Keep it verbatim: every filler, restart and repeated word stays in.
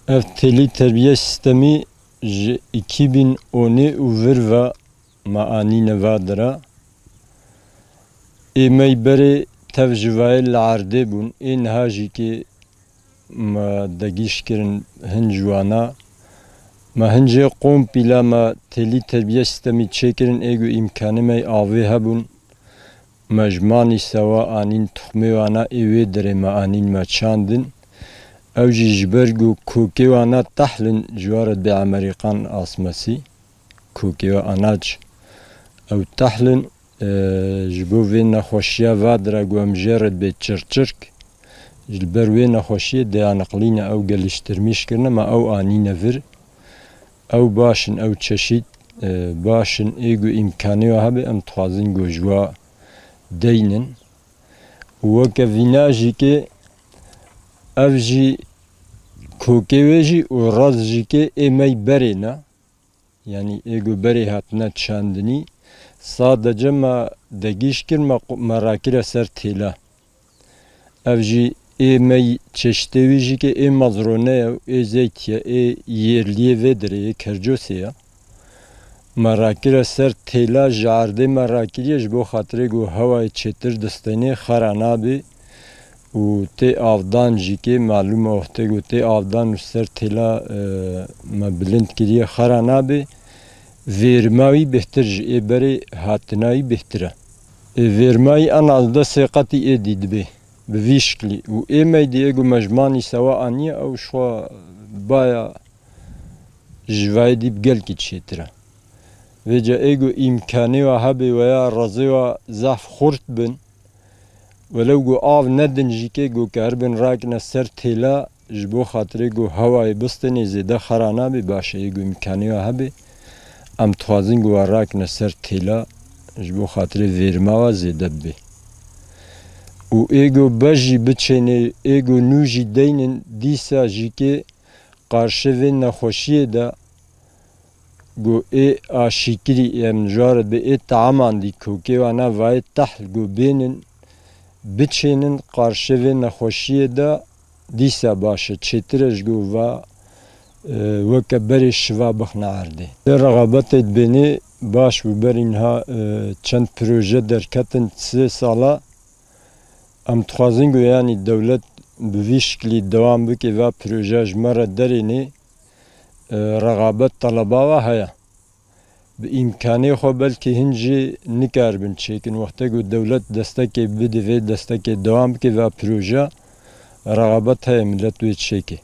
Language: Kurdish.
Ev têlî terbiye sîstemî ji iki bin û neh û vir ve me anîne va dira. Ê me yî berê tev ji vayê li erdê bûn. Ê niha jî kê me degîş kirin hin ji wana. Me hin jê kompîla me têlî terbiye sîstemî çêkirin, ê ku îmkanê me yê avê hebûn. Me ji manî sewa anîn, tuxmê wana ê wê derê me anîn, me çandin. Ew jî ji ber ku kokê wana tehl in, ji wa re dibê Emerîkan asmasî, kokê wa anaç, ew tehl in. E, ji bo vê nexweşiya va dira ku em jê re dibê çirçirk, ji li ber wê nexweşiyê dê aniqlîne ew geliştirmîş kirine, me ew anîne vir. Ew baş in, ew çeşît, e, baş in, ê ku îmkanê wa hebe, em dixwazin ku ji wa deynin. Û weke vîna jî kê ev jî kokê wê jî û raz jî kê ê me yî berê ne. Yanî ê ku berê hatine çandinî, sadece me degîş kir, me qu-, me rakire ser têla. Ev jî ê me yî çeştê wî jî kê ê mezrone ye û ê zeytî ye, ê yerliyê vê derê yê Kercosê ye. Me rakire ser têla, ji erdê me rakiriye ji bo xatirê ku hewayê çêtir distênê, xera nabê û tê avdan jî kê, malûm e wextê ku tê avdan û ser têla, e, me bilind kiriye, xera nabê. Vêrima wî bêhtir ji ê berê hatina wî bêhtir e. Ê vêrima wî en az desê qetî êdî dibê. Bi vî şiklî. Û ê me yî dî ê ku me ji manî sewa aniye, ew ji xwe baya ji vayê dî bi gelkî çêtir e. Vêca ê ku îmkanê wa hebê weya rezê wa zehf xurt bin, welew ku av nedin jî kê ku keribin rakine ser têla, ji bo xatirê ku hewayê bistênê zêde xera nabê, baş e, ê ku îmkanê wa hebê, em dixwazin ku wa rakine ser têla, ji bo xatirê vêrima wa zêde bibe. Û ê ku bej jî biçênê, ê ku nû jî deynin, dîsa jî kê qarşê vê nexweşiyê de ku ê aşîkirî em ji wa re dibê ê teamandî kokê wana vayê tehl ku bênin, biçênin qarşê vê nexweşiyê de, dîsa baş e, çêtir e ji ku va, e, weke berê şiva bixine erdê. Lê rexabetê dibênê baş bû, berî niha, e, çend proje derketin sê sala. Em dixwazin ku, yanî, dewlet bi vî şiklî dewam bike, va proje ji me re derênê, e, rexabet teleba wa heye. Bi îmkanê xwe belkî hin jî nikaribin çêkin. Wextê ku dewlet destekê bide vê destekê dewam bike, va proje, rexabet heye milet wê çêke.